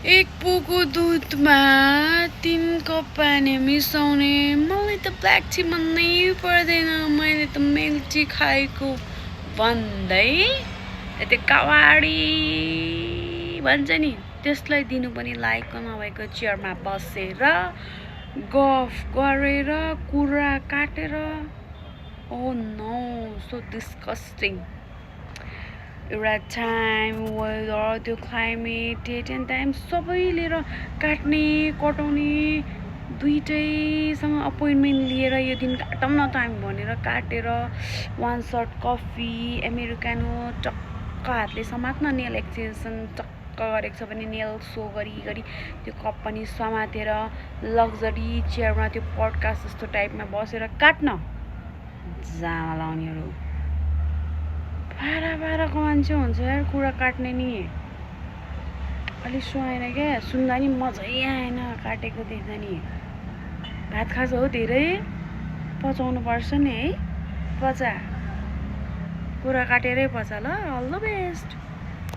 एक पोको दुधमा 3 कप पानी मिसाउने। मलाई त ब्ल्याक टी मनै पर्दैन, मैले त मिल्क टी खाएको भन्दै त्यो कवाडी भन्छ नि त्यसलाई दिनु पनि लायकको नभएको चेयरमा बसेर गफ गरेर कुरा काटेर। Oh no, so disgusting. एउटा टाइम, वेदर, त्यो क्लाइमेट, डेट एन्ड टाइम सबै लिएर काट्ने कटाउने, दुइटैसँग अपोइन्टमेन्ट लिएर यो दिन काटौँ न टाइम भनेर काटेर 1 सर्ट कफी अमेरिकानो टक्क हातले समात्न, नेल एक्सटेन्सन टक्क गरेको छ भने नेल सो गरी त्यो कप पनि समातेर लग्जरी चेयरमा त्यो पडकास्ट जस्तो टाइपमा बसेर काट्न। जामा लाउनेहरू बाह्रको मान्छे हुन्छ यार, कुरा काट्ने नि। अलिक सुहाएन क्या, सुन्दा नि मजै आएन काटेको देख्दा नि। भात खास हो धेरै पचाउनु पर्छ नि है, पचा कुरा काटेरै पचा ल। All the best.